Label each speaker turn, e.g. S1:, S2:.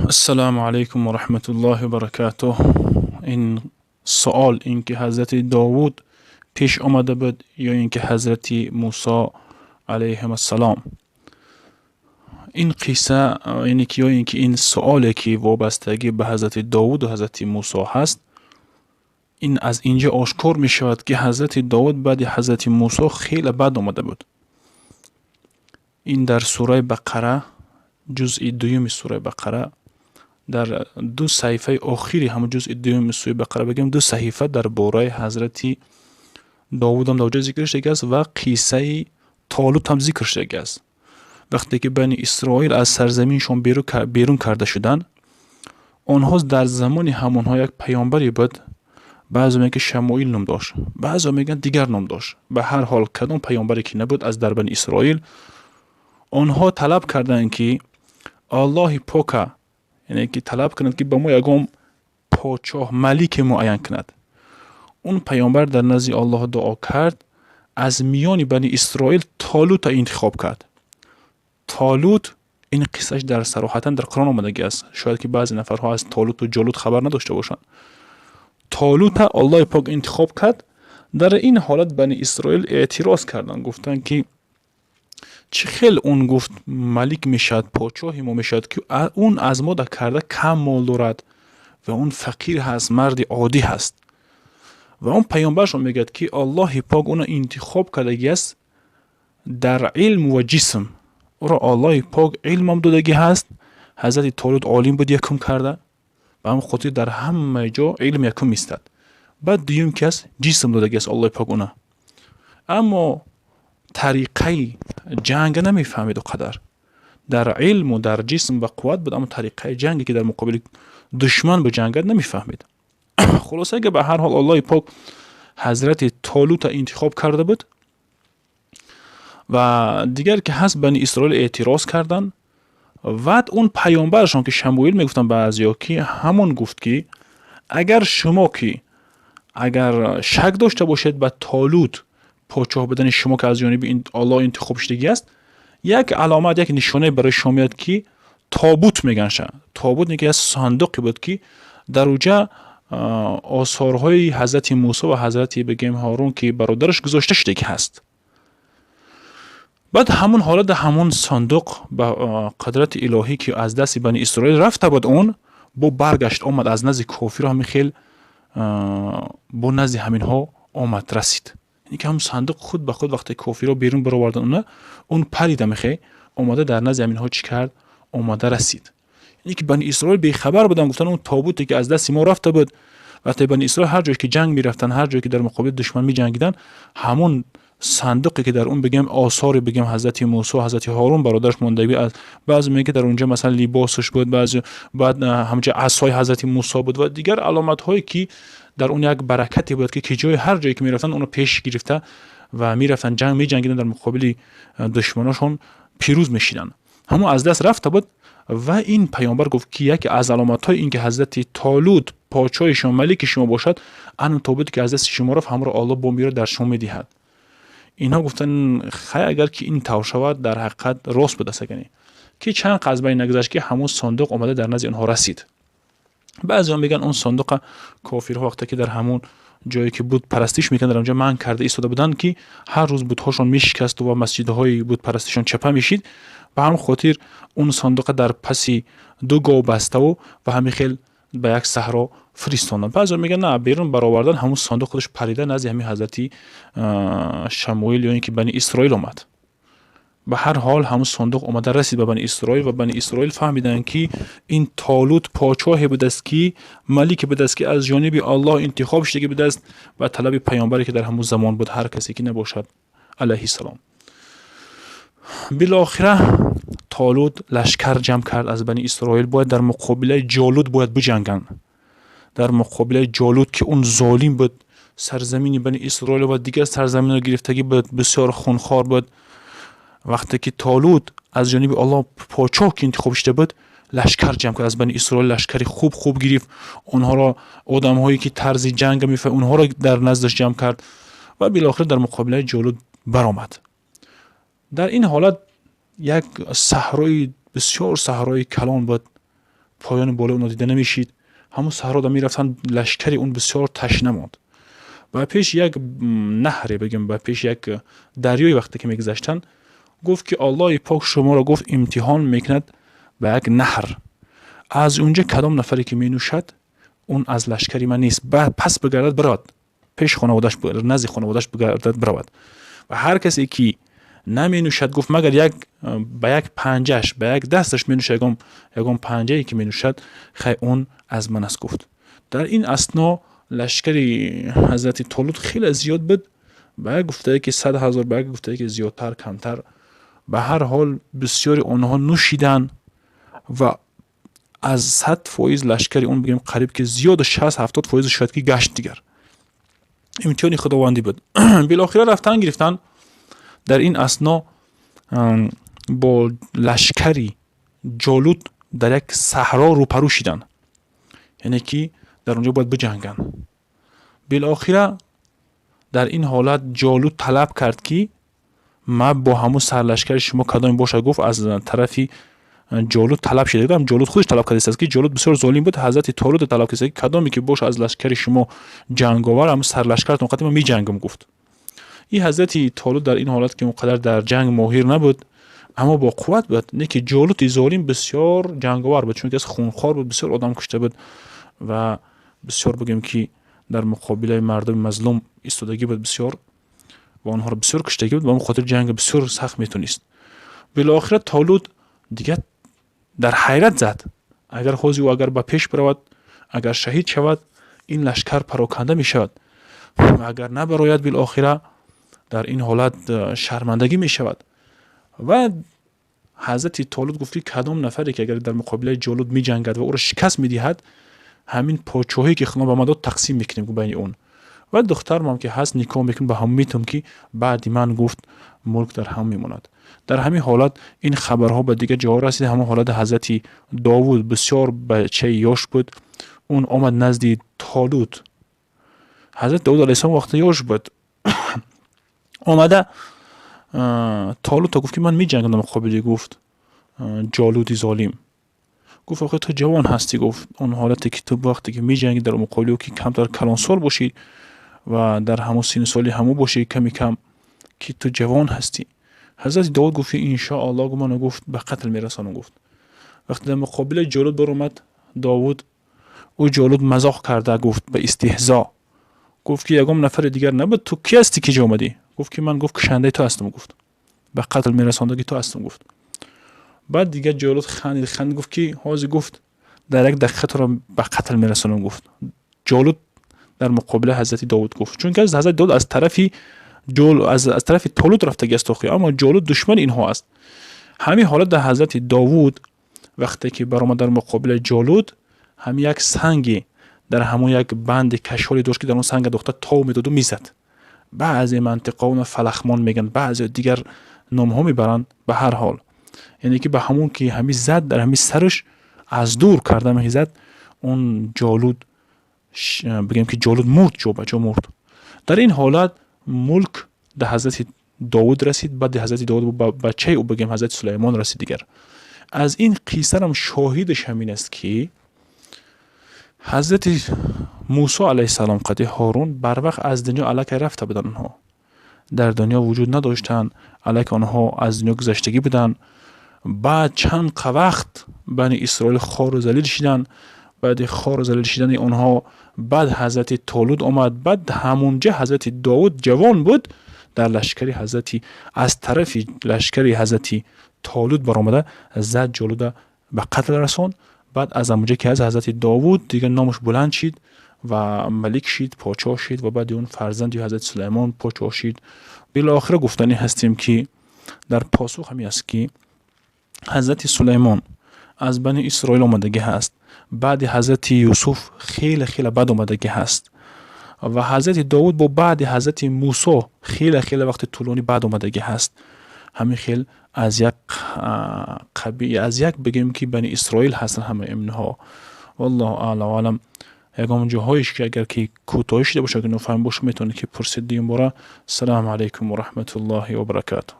S1: Ассалому алайкум ва раҳматуллоҳи ва баракатуҳ. Ин суол, ин ки ҳазрати Довуд пеш омада буд ё ин ки ҳазрати Мусо алайҳим ассалом, ин қисса, яъне ки ё ин ки ин суоле, ки вобастагӣ ба ҳазрати Довуду ҳазрати Мусо ҳаст, ин аз инҷо ошкор мешавад, ки ҳазрати Довуд баъди ҳазрати Мусо хеле баъд омада буд. Ин дар сураи Бақара, ҷузъи дуюми сураи Бақара, дар ду саҳифаи охири ҳамон ҷузъи дуюми сураи Бақара, бигем, ду саҳифа дар бораи ҳазрати Довудам дар ҷо зикр шудагиаст ва қиссаи Толут ҳам зикр шудагиаст. Вақте ки Бани Исроил аз сарзаминшон берун карда шуданд, онҳо дар замони ҳамонҳо як паёмбаре буд. Баъзе мегӯянд, ки Шамоил ном дошт, баъзео мегӯянд, дигар ном дошт. Ба ҳар ҳол, кадом паёмбаре ки набуд аз дар Бани Исроил, онҳо талаб карданд, ки Аллоҳи Пока, яъне ки талаб кунад, ки ба мо ягон подшоҳ, малике муайян кунад. Он паёмбар дар назди Аллоҳ дуо кард, аз миёни Бани Исроил Толута интихоб кард. Толут, ин қиссааш дар сароҳатан дар Қуръон омадагӣ аст. Шояд ки баъзе нафарҳо аз Толуту Ҷолут хабар надошта бошанд. Толута Аллоҳи Пок интихоб кард. Дар ин ҳолат Бани Исроил эътироз карданд, гуфтанд, ки чӣ хел он, гуфт, малик мешавад, подшоҳи мо мешавад, ки он аз мо да карда кам мол дорад ва он фақир ҳаст, марди оддӣ ҳаст. Ва он паёмбаршон мегӯяд, ки Аллоҳи Пок ӯно интихоб кардагиаст дар илм ва ҷисм. Ӯро Аллоҳи Пок илмам додагӣ ҳаст. Ҳазрати Толут олим буд якум карда, ба ҳамин хотир дар ҳамаи ҷо илм якум истад. Баъд дуюм ки аст, ҷисм додагӣ аст Аллоҳи Пок уна, аммо тариқаи ҷанга намефаҳмид. О қадар дар илму дар ҷисм ба қувват буд, аммо тариқаи ҷанге, ки дар муқобили душман биҷангад, намефаҳмид. Хулоса, ки ба ҳар ҳол Аллоҳи Пок ҳазрати Толута интихоб карда буд. Ва дигар ки ҳаст, Бани Исроил эътироз карданд. Вад он паёмбаршон, ки Шамуил мегуфтанд баъзеё, ки ҳамон гуфт, ки агар шумо, ки агар шак дошта бошед ба Толут подшоҳ будани шумо, ки аз ҷониби Аллоҳ интихоб шудагӣ аст, як аломат, як нишонае барои шумо меяд, ки тобут меганша. Тобут яке аз сандуқе буд, ки дар уҷа осорҳои ҳазрати Мусо ва ҳазрати, бигем, Ҳорун, ки бародараш, гузошта шудагӣ ҳаст. Баъд ҳамон ҳолат ҳамон сандуқ ба қудрати илоҳӣ, ки аз дасти Бани Исроил рафта буд, он бо баргашт омад аз назди кофиро, ҳамин хел бо назди ҳаминҳо омад расид. Яъне ки ҳамон сандуқ худ ба худ, вақте кофиро берун баровардан, уна он парида мехе омада дар назди ҳаминҳо чӣ кард? Омада расид. Яъне ки Бани Исроил бехабар буданд, гуфтанд, он тобуте, ки аз дасти мо рафта буд. Вақте Бани Исроил ҳар ҷое ки ҷанг мерафтанд, ҳар ҷое ки дар муқобили душман меҷангиданд, ҳамон сандуқе, ки дар он, бигем, осоре, бигем, ҳазрати Мусо, ҳазрати Ҳорун бародараш мондагӣ, баъзе мегӯяд, дар онҷа масалан либосаш буд, баъзе баъд ҳамҷа асои ҳазрати Мусо буд ва дигар аломатҳое, ки дар он як баракате буд, ки ҷои ҳар ҷое ки мерафтанд, онро пеш гирифта ва мерафтанд, ҷанг меҷангиданд, дар муқобили душманошон пирӯз мешиданд. Ҳамон аз даст рафта буд. Ва ин паёмбар гуфт, ки яке аз аломатҳои ин ки ҳазрати Толут подшоҳи шумо, малики шумо бошад, ан тобуте, ки аз дасти шумо рафт, ҳамро Аллоҳ бо меёрад, дар шумо медиҳад. Инҳо гуфтанд, хай, агар ки ин тавр шавад, дар ҳақиқат рост будааст. Агане ки чанд қаз байн нагузашт, ки ҳамон сандуқ омада дар назди онҳо расид. Баъзеҳо мегӯянд, он сандуқа кофирҳо, вақте ки дар ҳамон ҷое ки буд парастиш мекарданд, дар онҷо манъ карда истода буданд, ки ҳар рӯз бутҳошон мешикасту ва масҷидҳои бутпарастишон чапа мешид. Ба ҳамин хотир он сандуқа дар паси ду гов баставу ва ҳамин хел ба як саҳро фиристонданд. Баъзеҳо мегӯянд, на, берун баровардан, ҳамун сандуқ худаш парида назди ҳамин ҳазрати Шамуил ё ин ки Бани Исроил омад. Ба ҳар ҳол, ҳамун сандуқ омада расид ба Бани Исроил ва Бани Исроил фаҳмиданд, ки ин Толут подшоҳе будааст, ки малике будааст, ки аз ҷониби Аллоҳ интихоб шудагӣ будааст ба талаби паёмбаре, ки дар ҳамун замон буд, ҳар касе ки набошад, алайҳиссалом. Билохира Толут лашкар ҷамъ кард аз Бани Исроил, бояд дар муқобилаи Ҷолут бояд биҷанганд, дар муқобилаи Ҷолут, ки он золим буд, сарзамини Бани Исроил ва дигар сарзаминро гирифтагӣ буд, бисёр хунхор буд. Вақте ки Толут аз ҷониби Аллоҳ подшоҳ ки интихоб шуда буд, лашкар ҷамъ кард аз Бани Исроил, лашкари хуб хуб гирифт онҳоро, одамҳое, ки тарзи ҷанга мефаҳманд, онҳоро дар наздаш ҷамъ кард ва билохира дар муқобилаи Ҷолут баромад. Дар ин ҳолат як саҳрои бисёр, саҳрои калон буд. Поёни болои онҳо дида намешид. Ҳамун саҳро мерафтанд, лашкари он бисёр ташна монд. Ба пеши як наҳре, бигем, ба пеши як дарёи вақте ки мегузаштанд, гуфт ки Аллоҳи пок шуморо, гуфт, имтиҳон мекунад ба як наҳр. Аз унҷа кадом нафаре ки менӯшад, он аз лашкари ман нест, пас бигардад, биравад пеши хонаводаш, назди хонаводаш бигардад, биравад. Ва ҳар касе ки наменӯшад, гуфт, магар як ба як панҷаш, ба як дасташ менӯшад, ягон панҷае ки менӯшад, хай, он аз ман аст, гуфт. Дар ин асно лашкари ҳазрати Толут хеле зиёд буд, ба як гуфтае ки 100 000, ба як гуфтае ки зиёдтар, камтар. Ба ҳар ҳол, бисёри онҳо нӯшиданд ва аз 100% лашкари он, бигем, қариб ки зиёду 60-70% шояд ки гашт. Дигар имтиҳони худовандӣ буд. Билохира рафтан гирифтанд. Дар ин асно бо лашкари Ҷолут дар як саҳро рӯпарӯ шиданд, яъне ки дар он ҷо бояд биҷанганд. Билохира дар ин ҳолат Ҷолут талаб кард, ки ман бо ҳамун сарлашкари шумо кадоме бошад, гуфт, аз тарафи Ҷолут талаб шида. Ҷолут худаш талаб кардааст, ки Ҷолут бисёр золим буд. Ҳазрати Толут талаб кардааст, ки кадоме ки боша аз лашкари шумо ҷанговар, ҳамун сарлашкаратон қати ман меҷангам, гуфт. Ин ҳазрати Толут дар ин ҳолат, ки он қадар дар ҷанг моҳир набуд, аммо бо қувват буд, не ки Ҷолути золим бисёр ҷанговар буд, чунки аз хунхор буд, бисёр одам кушта буд ва бисёр, бигем, ки дар муқобилаи мардуми мазлум истодагӣ буд бисёр ва онҳоро бисёр куштагӣ буд. Ба он хотир ҷанга бисёр сахт метонист. Билохира Толут дигар дар ҳайрат зад. Агар ҳози ӯ агар ба пеш биравад, агар шаҳид шавад, ин лашкар пароканда мешавад ва агар набарояд, билохира дар ин ҳолат шармандагӣ мешавад. Ва ҳазрати Толут гуфт, ки кадом нафаре ки агар дар муқобилаи Ҷолут меҷангад ва ӯро шикаст медиҳад, ҳамин подшоҳие ки Худо ба ман дод, тақсим мекунем байни он ва духтармам ки ҳаст, никоҳ мекунем, ба ҳам метавон, ки баъди ман, гуфт, мулк дар ҳам мемонад. Дар ҳамин ҳолат ин хабарҳо ба дигар ҷоҳо расид. Ҳамон ҳолати ҳазрати Довуд бисёр бачаи ёш буд. Он омад назди Толут. Ҳазрати Довуд алайҳиссалом вақте ёш буд, омада Толута гуфт, ки ман меҷангам дар муқобили, гуфт, Ҷолуди золим. Гуфт: охе, ту ҷавон ҳастӣ, гуфт, он ҳолате ки ту вақте ки меҷангӣ дар муқобили ӯ, ки камтар калонсол бошӣ ва дар ҳамон синну соли ҳамон бошӣ, ками кам, ки ту ҷавон ҳастӣ. Ҳазрати Довуд гуфт, ки иншоаллоҳ, ману, гуфт, ба қатл мерасонам, гуфт. Вақте дар муқобили Ҷолуд баромад Довуд, ӯ Ҷолуд мазоқ карда гуфт, ба истиҳзо гуфт, ки ягон нафари дигар набуд, ту ки ҳастӣ, ки ҷо омадӣ? Гуфт, ки ман, гуфт, кушандаи ту ҳастам, гуфт, ба қатл мерасондаги ту ҳастам, гуфт. Баъд дигар Ҷолуд хандид, хандид, гуфт, ки ҳозир, гуфт, дар як дақиқа туро ба қатл мерасонам, гуфт Ҷолуд дар муқобили ҳазрати Довуд. Гуфт, чунки ҳазрати Довуд аз тарафи Толут рафтагӣ аст охи, аммо Ҷолуд душмани инҳо аст. Ҳамин ҳолат дар ҳазрати Довуд вақте ки баромад дар муқобили Ҷолуд, ҳамин як санге дар ҳамон як банди кашоле дошт, ки дар он санга дохта тов медоду мезад. Баъзе мантиқаҳо она фалахмон мегӯянд, баъзе дигар номҳо мебаранд. Ба ҳар ҳол, яъне ки ба ҳамон ки ҳамин зад, дар ҳамин сараш аз дур карда мезад, он Ҷолуд, бигем, ки Ҷолуд мурд, ҷо ба ҷо мурд. Дар ин ҳолат мулк да ҳазрати Довуд расид. Баъди ҳазрати Довуд ба бачаи ӯ, бигем, ҳазрати Сулаймон расид. Дигар аз ин қиссарам шоҳидаш ҳамин аст, ки ҳазрати Мусо алайҳиссалом қади Ҳорун барвақт аз дунё аллакай рафта буданд. Онҳо дар дунё вуҷуд надоштанд, аллакай онҳо аз дунё гузаштагӣ буданд. Баъд чанд вақт Бани Исроил хору залил шиданд. Баъди хору залил шидани онҳо, баъд ҳазрати Толуд омад. Баъд ҳамунҷа ҳазрати Довуд ҷавон буд, дар лашкари ҳазрати, аз тарафи лашкари ҳазрати Толуд баромада, зад, Ҷолуда ба қатл расонд. Баъд аз ҳамунҷа ки аз ҳазрати Довуд дигар номаш баланд шид ва малик шид, подшоҳ шид ва баъди он фарзанди ҳазрати Сулаймон подшоҳ шид. Билохира гуфтанӣ ҳастем, ки дар посух ҳамин аст, ки ҳазрати Сулаймон аз Бани Исроил омадагӣ ҳаст, баъди ҳазрати Юсуф хеле хеле баъд омадагӣ ҳаст ва ҳазрати Довуд бо баъди ҳазрати Мусо хеле хеле вақти тӯлонӣ баъд омадагӣ ҳаст. Ҳамин хел аз як қаби, аз як, бигем, ки Бани Исроил ҳастанд ҳамаи инҳо. Валлоҳу аълам алам. Ягон ҷоҳоеш ки агар ки кӯтоҳӣ шуда бошад, ки нофаҳм бошад, метавонед ки пурсид дигар бора. Ассалому алайкум ва раҳматуллоҳи ва баракатуҳ.